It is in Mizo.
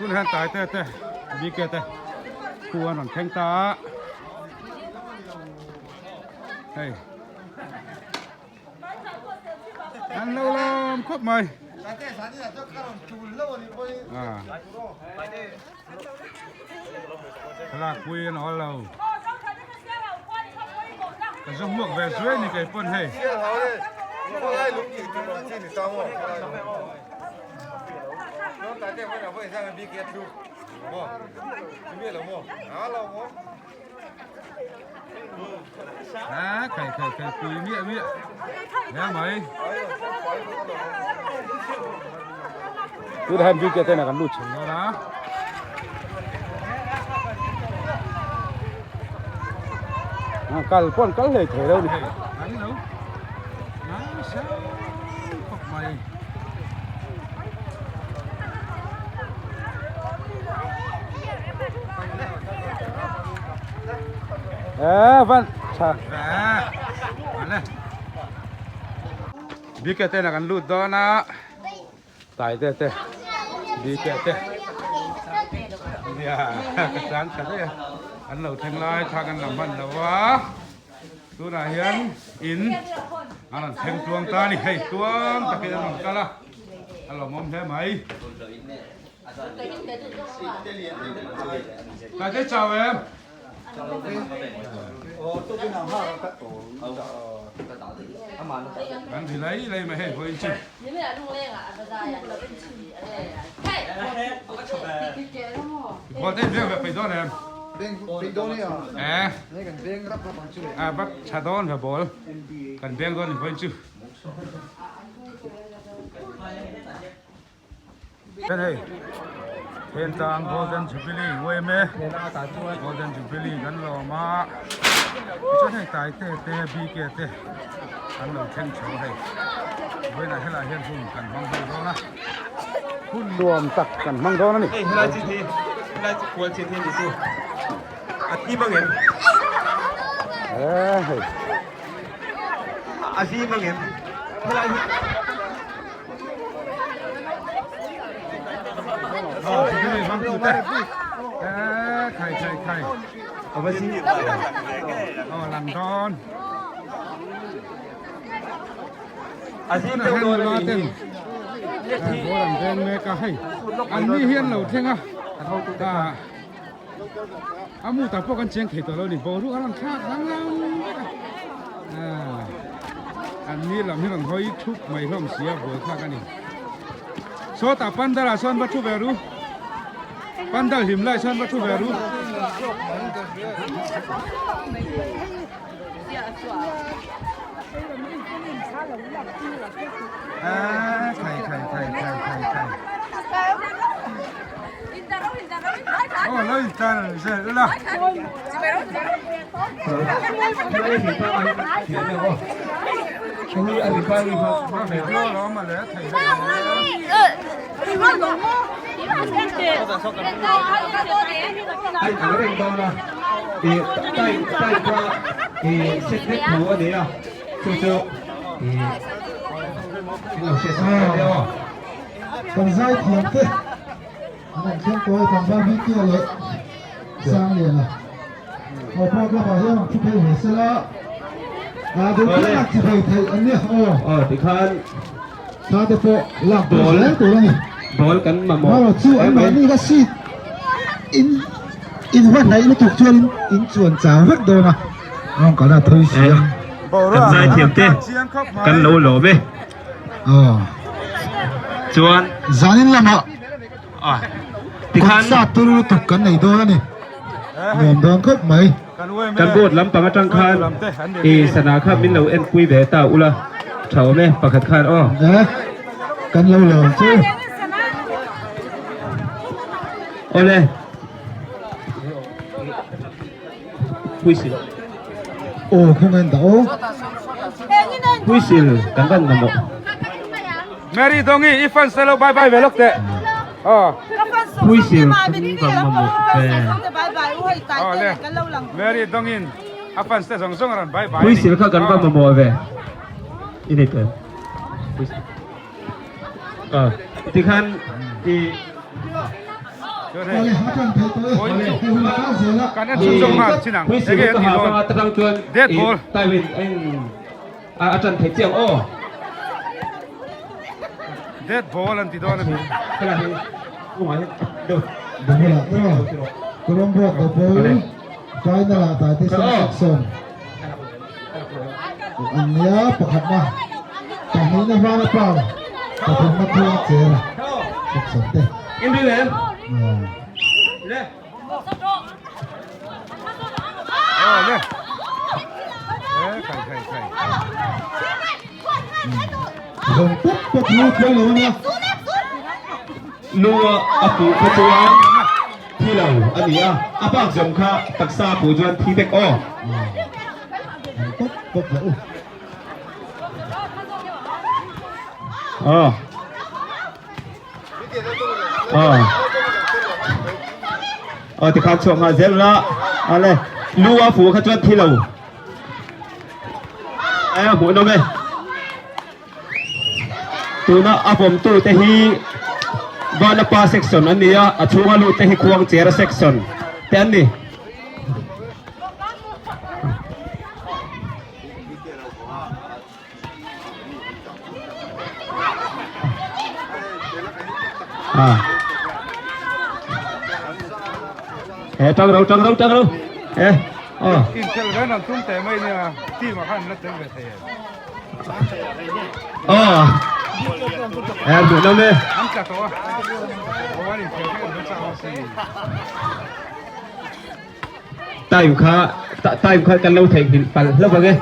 Tun hian Taite te BK te khu an rawn thleng ta a, hei an lo lawm khawp mai. Thlalak pui an awl lo. Ka zu hmuak ve zuai ni kei pawn hei. À, khải khải khải pui miah miah nghe mai tu da han bi ke te na kan lut chho na la kal pawh kal hlei thei lo ni hei an lo nasa khawp mai e van tha ve bike te na kan lut dawn a Tai te te BK te nia ka tlan tha daih a an lo thleng lai thla kan la hman lo a tunah hian in an rawn thleng tluang ta a ni hei tluang takin an rawn kal a a lawmawm hle mai Tai te chau em. Kan ri lai lai mai hei vawiin chu. Ball te veng ve peih dawn em? Eh. A bat tha dawn ve ball. Kan beng dawn ni vawiin chu. Chuan hei Thentlang Golden Jubilee UMA Golden Jubilee kan lawm a tichuan hei Taite te BK te an lo thleng chho a hei vawiinah helaiah hian hun kan hmang ho dawn a hun nuam tak kan hmang dawn a ni. Hei helai chi hi helai chi kual chin hi ni chu a hlim ang em? Eh hei A hlim ang em? Helai hi A mu tak pawh kan chiang thei tawh lo a ni boruak a rawn thlak dang dang vek a an ni lam hi rawn hawi thup mai hlawm si a buai thlak a ni sawtah pandal ah sawn va thu ve ru pandal hlim lai sawn va thu ve ru. A khai khai khai khai khai khai Oh, lo in tan se la. Ai ang reng dawn a i time time kha i set vek thu a ni a chu chu i in lo hriat sak dawn nia aw. Kan zai thiam te an awm thleng kawi tlangval Bike leh Sangliana aw pawh club ah hian ang thu phei ve sela ah duh kher lak chi phei theih an nia aw. Aw tikhan Thla te pawh lak tur zel tur a ni. Ball kan mamawh. Marawh chu an mahni kha seat in in va hnaih lutuk chuan in chuan chau vek dawn a. Rawng kalna a thawi si a. Kan zaithiam te kan lo lawm e. Aw. Chuan zanin lamah tikhan concert turu lutuk kan nei dawn a ni. Nuam dawn khawp mai. Kan board lampang atang khan i sana kha min lo en pui ve ta ula tha awm e pakhat khan aw. Eh kan lo lawm chu. Awle. Whistle. Aw khawng en dah aw. Whistle kan van mamawh. Mary Dongi i fans te lo bye bye ve lawk teh. Aw. Whistle kan van mamawh ve. Aw le. Mary Dongin a fans te zawng zawng a rawn bye bye a ni. Whistle kha kan van mamawh ve. I nei tawh em? Whistle. Aw tikhan i. Awle a tan theih tawh e. Hei hun a kal zel a. Kan en chhunzawm nghal chin ang. Enge an tih dawn? Dead ball. A tan theih chiang aw. Dead ball an ti dawn a mi. Bumula tawh Colombo the ball final ah Taite Sen section an nia pakhatna pahnihna vana pa pathumna khuang cher section te. Aw le. E khai khai khai. Zawng pawp pawp hi khawi lo ania. Lua a puh kha chuan thi lo a ni a, a bak zawng kha taksa a puh chuan thi vek aw. An pawp pawp hlauh u. Aw. Aw. Aw tikhan chhuak nghal zel la. Ale lu a fuh kha chuan thi lo. E hmuh nawm e. Tuna a vawm tu te hi Vanapa section an ni a, a chhunga lut te hi Khuangchera section te an ni. He tang ro tang ro tang ro he ờ Inkhel ren an tum teh mai nia team ah khan an la tel ve thei em. Ờ em hmuh nawm e. An tla tawh a. Aw an inkhel kha en ve chak si. Time kha time kha kan lo theihnghilh palh hlauh ang e.